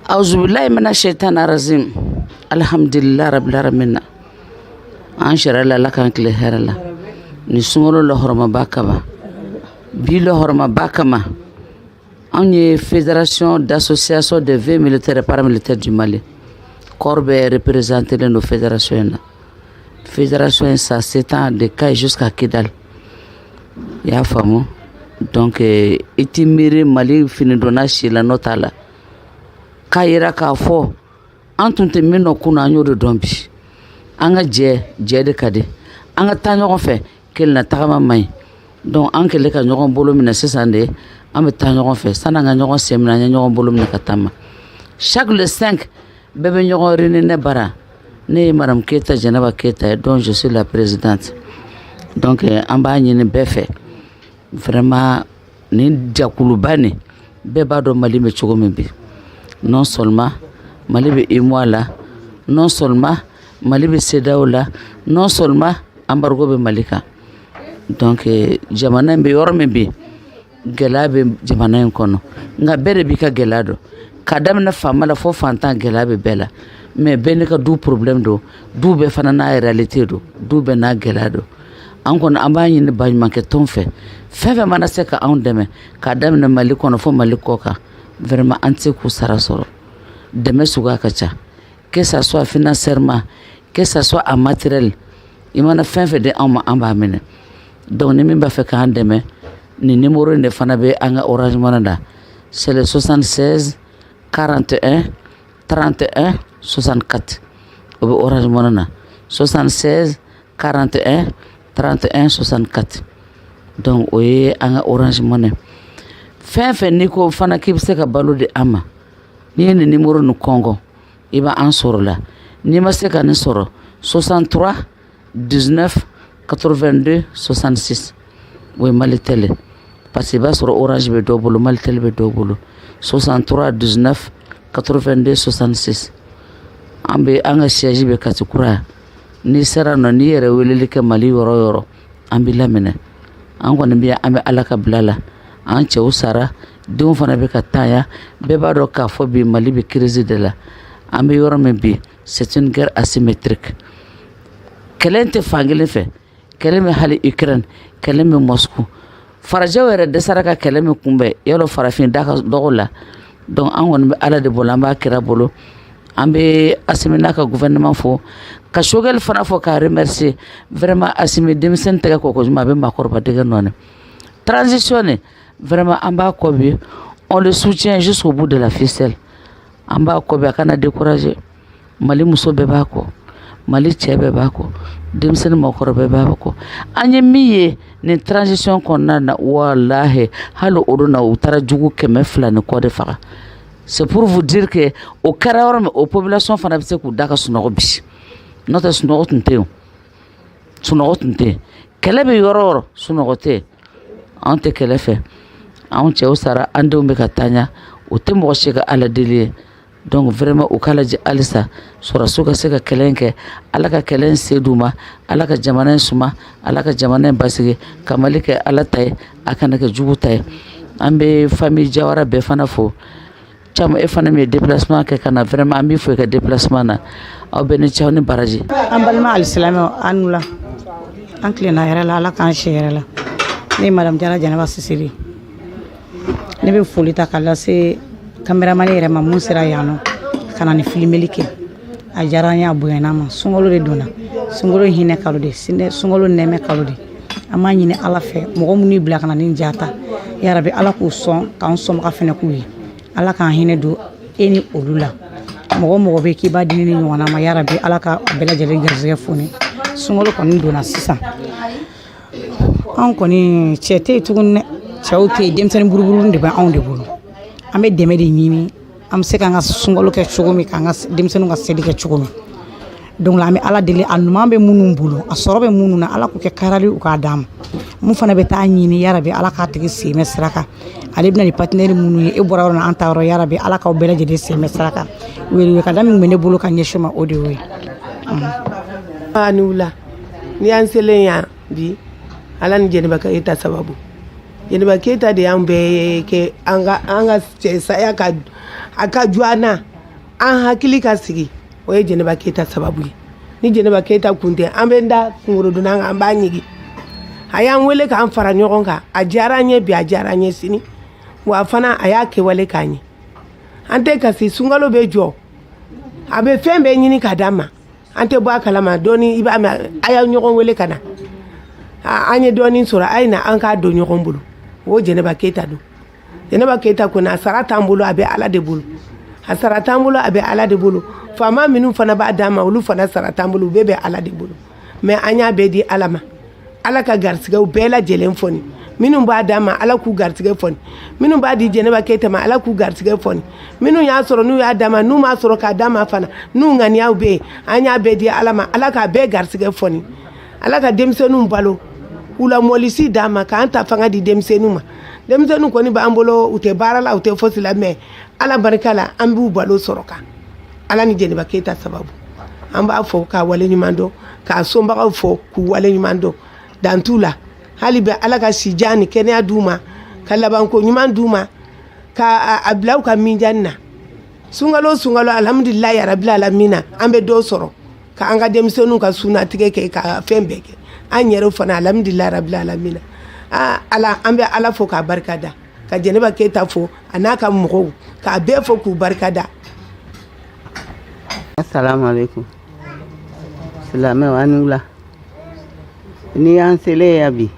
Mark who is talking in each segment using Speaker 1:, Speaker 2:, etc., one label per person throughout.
Speaker 1: Auzubillahi mina shaitani rajim. Alhamdulillah rabbil alamin. An sariya la, Ala k'an tile hɛrɛ la. Ni sunkalo lɔhɔrɔmaba kama, bi lɔhɔrɔmaba kama, anw ye Fédération d'association des veuves militaires et paramilitaires du Mali. Corps bɛɛ représenté len don fédération in na. Fédération in, ça s'étend de Kayes jusqu'à Kidal. I y'a faamu? Donc i ti miiri Mali finidonna si la n'o t'a la. K'a yira k'a fɔ an tun tɛ min dɔn kunun, an y'o de dɔn bi. An ka jɛ, jɛ de ka di. An ka taa ɲɔgɔn fɛ, kelenna tagama man ɲi. Donc an kɛlen ka ɲɔgɔn bolo minɛ sisan de, an bɛ taa ɲɔgɔn fɛ. Sanni an ka ɲɔgɔn sen minɛ, an ye ɲɔgɔn bolo minɛ ka taama. Chaque le 5, bɛɛ bɛ ɲɔgɔn réunir ne bara. Ne ye madame Keyita Jɛnɛba Keyita ye, donc je suis la présidente. Donc an b'a ɲini bɛɛ fɛ vraiment, nin jɛkuluba nin, bɛɛ b'a dɔn Mali bɛ cogo min bi. Non seulement Mali bɛ UEMOA la, non seulement Mali bɛ CEDEAO la, non seulement embargo bɛ Mali kan. Donc jamana in bɛ yɔrɔ min bi, gɛlɛya bɛ jamana in kɔnɔ. Nka bɛɛ de b'i ka gɛlɛya dɔn. K'a daminɛ faama la fo fantan, gɛlɛya bɛ bɛɛ la. Mais bɛɛ n'i ka du problème don, du bɛɛ fana n'a réalité don, du bɛɛ n'a gɛlɛya don. An kɔni, an b'a ɲini baɲumankɛ tɔn fɛ, fɛn fɛn mana se ka anw dɛmɛ, k'a daminɛ Mali kɔnɔ fo Mali kɔ kan, vraiment an tɛ se k'u sara sɔrɔ. Dɛmɛ suguya ka ca, que ça soit financièrement, que ça soit en matériel, i mana fɛn fɛn di anw ma, an b'a minɛ. Donc ni min b'a fɛ k'an dɛmɛ, nin numéro in de fana bɛ an ka Orange Money la, c'est le 76 41 31 64. O bɛ Orange Money na, 76 41 31 64. Donc o ye an ka Orange Money. Fɛn fɛn n'i ko fana k'i bɛ se ka balo di an ma, n'i ye nin numéro nin kɔngɔ, i b'an sɔrɔ la. N'i ma se ka nin sɔrɔ, 63 19 82 66, o ye Malitel ye, parce que i b'a sɔrɔ Orange bɛ dɔw bolo, Malitel bɛ dɔw bolo. 63 19 82 66. An bɛ an ka siège bɛ Kati kura yan. N'i sera nɔ, n'i yɛrɛ weleli kɛ Mali yɔrɔ o yɔrɔ, an b'i laminɛ. An kɔni bɛ yan, an bɛ Ala ka bila la. An cɛw sara, denw fana bɛ ka tanya. Bɛɛ b'a dɔn k'a fɔ bi Mali bɛ crise de la. An bɛ yɔrɔ min bi, c'est une guerre asymétrique. Kɛlɛ in tɛ fankelen fɛ. Kɛlɛ bɛ hali Ukraine, kɛlɛ bɛ Moscou. Farajɛw yɛrɛ dɛsɛra ka kɛlɛ min kunbɛn, yɔrɔ farafin da ka dɔgɔ la. Donc an kɔni bɛ Ala de bolo, an b'a kira bolo, an bɛ Asimi n'a ka gouvernement fo, ka Choguel fana fɔ k'a remercier. Vraiment, Asimi, denmisɛnnin tɛgɛ ko kojugu, a bɛ maakɔrɔba dɛgɛ nɔɔni. Transition nin, vraiment an b'a kɔ bi, on le soutient jusqu'au bout de la ficelle. An b'a kɔ bi, a kana décourager. Mali muso bɛɛ b'a kɔ, Mali cɛ bɛɛ b'a kɔ, denmisɛnnin, mɔgɔkɔrɔba bɛɛ b'a kɔ. An ye min ye nin transition kɔnɔna na, walahi, hali o don na, u taara jugu 200 ni kɔ de faga. C'est pour vous dire que o kɛra yɔrɔ min, o population fana bɛ se k'u da ka sunɔgɔ bi. N'o tɛ, sunɔgɔ tun tɛ yen, sunɔgɔ tun tɛ yen. Kɛlɛ bɛ yɔrɔ o yɔrɔ, sunɔgɔ tɛ yen. Anw tɛ kɛlɛ fɛ. Anw cɛw sara, an denw bɛ ka taa ɲɛ. O tɛ mɔgɔ si ka Ala deli ye. Donc vraiment, u k'a lajɛ halisa, sɔrɔdasiw ka se ka kɛlɛ in kɛ. Ala ka kɛlɛ in se d'u ma. Ala ka jamana in suma, Ala ka jamana in basigi, ka Mali kɛ Ala ta ye, a kana kɛ jugu ta ye. An bɛ famille Jawara bɛɛ fana fo. Caman e fana min ye déplacement kɛ ka na, vraiment an b'i fo i ka déplacement na. Aw bɛɛ ni cɛw ni baraji.
Speaker 2: An balima alisilamɛw, an nula, an tilenna hɛrɛ la, Ala k'an si hɛrɛ la. Ne ye madame Jara Jɛnɛba Sisiri. Ne bɛ foli ta k'a lase caméraman yɛrɛ ma mun sera yan nɔ ka na ni filmeli kɛ. A diyara an ye, a bonyana ma. Sunkalo de donna, sunkalo hinɛ kalo de, sunkalo nɛɛmɛ kalo de. An b'a ɲini Ala fɛ, mɔgɔ minnu y'i bila ka na ni ja ta, yarabi Ala k'u sɔn, k'an sɔnbaga fɛnɛ k'u ye. Ala k'an hinɛ don e ni olu la. Mɔgɔ mɔgɔ bɛ k'i b'a di ni ɲɔgɔnna ma, yarabi Ala ka bɛɛ lajɛlen garisɛgɛ foni. Sunkalo kɔni donna sisan, anw kɔni cɛ tɛ yen tuguni dɛ, cɛw tɛ yen, denmisɛnnin buruburu de bɛ anw de bolo. An bɛ dɛmɛ de ɲini, an bɛ se k'an ka sunkalo kɛ cogo min, k'an ka denmisɛnninw ka seli kɛ cogo min. Donc an bɛ Ala deli, a ɲuman bɛ minnu bolo, a sɔrɔ bɛ minnu na, Ala k'u kɛ karali, u k'a d'an ma. Mun fana bɛ taa ɲini, yarabi Ala k'a tigi sen bɛ sira kan. Ale bɛna ni partenaire minnu ye, e bɔra yɔrɔ min na, an ta yɔrɔ, yarabi Ala k'aw bɛɛ lajɛlen sen bɛ sira kan. Welewelekada min bɛ ne bolo ka ɲɛsin ma, o de y'o ye.
Speaker 3: A ni wula. Ni y'an selen yan bi, Ala ni Jɛnɛba Keyita sababu. Jɛnɛba Keyita de y'an bɛɛ kɛ an ka cɛ saya ka a ka ju an na. An hakili ka sigi, o ye Jɛnɛba Keyita sababu ye. Ni Jɛnɛba Keyita kun tɛ, an bɛ da kungorodonna kan, an b'a ɲigi. A y'an wele k'an fara ɲɔgɔn kan. A diyara an ye bi, a diyara an ye sini, wa fana a y'a kɛwale k'an ye. An tɛ kasi. Sunkalo bɛ jɔ, a bɛ fɛn bɛɛ ɲini ka d'an ma, an tɛ bɔ a kalama. Dɔɔni i b'a mɛn: a y'a ɲɔgɔn wele ka na, an ye dɔɔni sɔrɔ, a ye na an k'a don ɲɔgɔn bolo. O Jɛnɛba Keyita don. Jɛnɛba Keyita kɔni, a sara t'an bolo, a bɛ Ala de bolo. A sara t'an bolo, a bɛ Ala de bolo. Faama minnu fana b'a d'an ma, olu fana sara t'an bolo, u bɛɛ bɛ Ala de bolo. Mais an y'a bɛɛ di Ala ma. Ala ka garisigɛw bɛɛ lajɛlen fɔni. Minnu b'a d'an ma, Ala k'u garisigɛ fɔni. Minnu b'a di Jɛnɛba Keyita ma, Ala k'u garisigɛ fɔni. Minnu y'a sɔrɔ, n'u y'a d'an ma, n'u m'a sɔrɔ k'a d'an ma fana, n'u ŋaniyaw bɛ yen, an y'a bɛɛ di Ala ma. Ala k'a bɛɛ garisigɛ fɔni. Ala ka denmisɛnninw balo k'u la mɔlisi d'an ma, k'an ta fanga di denmisɛnninw ma. Denmisɛnninw kɔni b'an bolo, u tɛ baara la, u tɛ fosi la, mais Ala barika la, an b'u balo sɔrɔ kan, Ala ni Jɛnɛba Keyita sababu. An b'a fɔ k'a waleɲuman dɔn, k'a somɔgɔw fɔ k'u waleɲuman dɔn, dan t'u la. Hali bɛ Ala ka sijan ni kɛnɛya d'u ma, ka labanko ɲuman d'u ma, ka a bila u ka minjani na. Sunkalo sunkalo, alhamdulilayi rabil alamina, an bɛ dɔ sɔrɔ k'an ka denmisɛnninw ka sunatigɛ kɛ, ka fɛn bɛɛ kɛ an yɛrɛw fana. Alhamdulilayi rabil alamina. Aa Ala, an bɛ Ala fo k'a barika da, ka Jɛnɛba Keyita fo, a n'a ka mɔgɔw, k'a bɛɛ fo k'u barika da.
Speaker 4: Assalamu alaikum. Silamɛw, an ni wula. Ni y'an selen yan bi,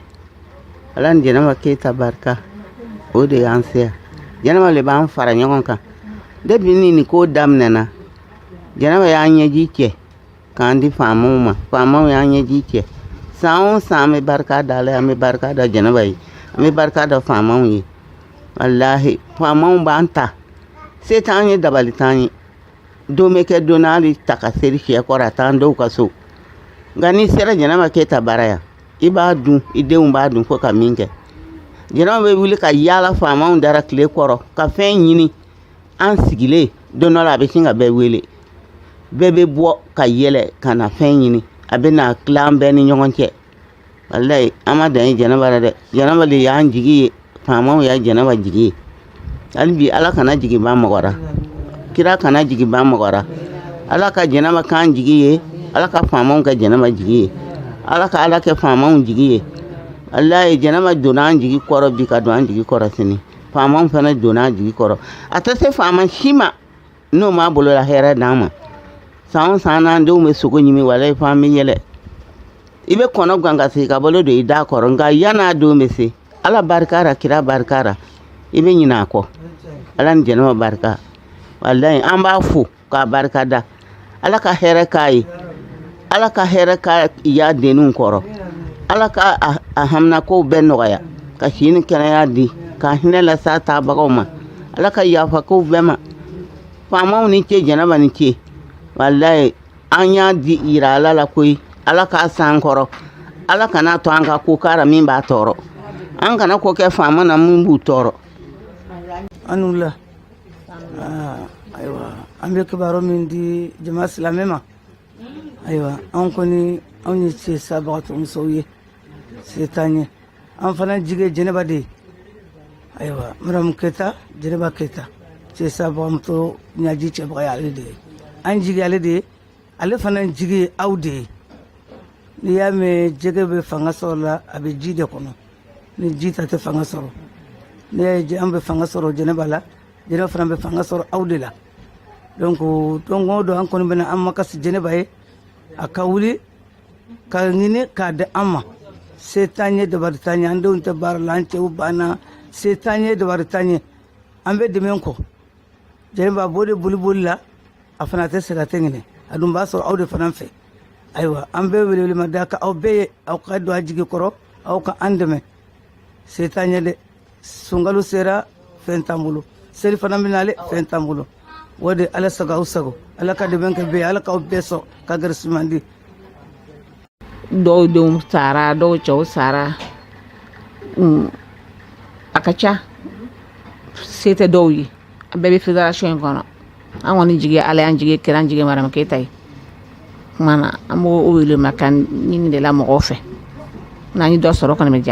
Speaker 4: Ala ni Jɛnɛba Keyita barika, o de y'an se yan. Jɛnɛba le b'an fara ɲɔgɔn kan. Depuis ni nin ko daminɛna, Jɛnɛba y'an ɲɛji cɛ k'an di faamaw ma, faamaw y'an ɲɛji cɛ. San o san, an bɛ barika da Ala ye, an bɛ barika da Jɛnɛba ye, an bɛ barika da faamaw ye. Walahi, faamaw b'an ta, se t'an ye, dabali t'an ye. Don bɛ kɛ don na, hali ta ka seri sɛ kɔrɔ, a t'an dɔw ka so. Nka n'i sera Jɛnɛba Keyita bara yan, i b'a dun, i denw b'a dun fo ka min kɛ. Jɛnɛba bɛ wuli ka yaala faamaw dara tile kɔrɔ ka fɛn ɲini an sigilen. Don dɔ la, a bɛ sin ka bɛɛ wele, bɛɛ bɛ bɔ ka yɛlɛ ka na fɛn ɲini, a bɛ na tila an bɛɛ ni ɲɔgɔn cɛ. Walayi, an ma dan ye Jɛnɛba la dɛ. Jɛnɛba de y'an jigi ye, faamaw y'a Jɛnɛba jigi ye. Hali bi, Ala kana jigin ban mɔgɔ ra, kira kana jigin ban mɔgɔ ra. Ala ka Jɛnɛba k'an jigi ye, Ala ka faamaw kɛ Jɛnɛba jigi ye, Ala ka Ala kɛ faamaw jigi ye. Walayi, Jɛnɛba donna an jigi kɔrɔ bi, ka don an jigi kɔrɔ sini. Faamaw fana donna an jigi kɔrɔ. A tɛ se faama si ma n'o m'a bolola hɛrɛ d'an ma. San o san, n'an denw bɛ sogo ɲimi, walayi, fo an bɛ yɛlɛ. I bɛ kɔnɔ gan ka segin ka balo don i da kɔrɔ. Nka yan'a don bɛ se, Ala barika ra, kira barika ra, i bɛ ɲinɛ a kɔ. Ala ni Jɛnɛba barika. Walayi, an b'a fo k'a barika da. Ala ka hɛrɛ k'a ye, Ala ka hɛrɛ k'a ya denninw kɔrɔ, Ala ka a haminakow bɛɛ nɔgɔya, ka si ni kɛnɛya di, ka hinɛ lase a taabagaw ma. Ala ka yafa kow bɛɛ ma. Faamaw ni ce, Jɛnɛba ni ce. Walayi, an y'a di yira Ala la koyi. Ala k'a san kɔrɔ, Ala kana to an ka ko k'ara min b'a tɔɔrɔ, an kana ko kɛ faama na min b'u tɔɔrɔ.
Speaker 5: An wula. Ayiwa, an bɛ kibaru min di jama silamɛ ma, ayiwa, an kɔni, anw ye cɛ sabagatɔ musow ye, se t'an ye. An fana jigi ye Jɛnɛba de ye. Ayiwa, Maramu Keyita, Jɛnɛba Keyita, cɛ sabagatɔ ɲaji cɛbaga ye ale de ye. An jigi ale de ye, ale fana jigi ye aw de ye. N'i y'a mɛn jɛgɛ bɛ fanga sɔrɔ la, a bɛ ji de kɔnɔ. Ni ji ta tɛ fanga sɔrɔ. N'i y'a ye an bɛ fanga sɔrɔ Jɛnɛba la, Jɛnɛba fana bɛ fanga sɔrɔ aw de la. Donc don o don, an kɔni bɛna an makasi Jɛnɛba ye, a ka wuli ka ɲini k'a di an ma. Se t'an ye, dabari t'an ye, an denw tɛ baara la, an cɛw banna. Se t'an ye, dabari t'an ye, an bɛ dɛmɛ kɔ. Jɛnɛba b'o de boli boli la, a fana tɛ sɛgɛn, tɛ ɲinɛ, a dun b'a sɔrɔ aw de fana fɛ. Ayiwa, an bɛ welewelema da ka aw bɛɛ ye, aw ka don a jigi kɔrɔ, aw ka an dɛmɛ. Se t'an ye dɛ. Sunkalo sera, fɛn t'an bolo. Seli fana bɛ nale, fɛn t'an bolo. O de, Ala sago aw sago, Ala ka dɛmɛ kɛ bɛɛ ye, Ala k'aw bɛɛ sɔn ka gɛrɛsɛmɛ di.
Speaker 1: Dɔw denw sara, dɔw cɛw sara. A ka ca, se tɛ dɔw ye. An bɛɛ bɛ fédération in kɔnɔ. An kɔni jigi ye Ala ye, an jigi ye kira, an jigi ye Mariam Keyita ye. Kuma na, an b'o welemakan ɲini de la mɔgɔw fɛ. N'an ye dɔ sɔrɔ, o kɔni bɛ diya.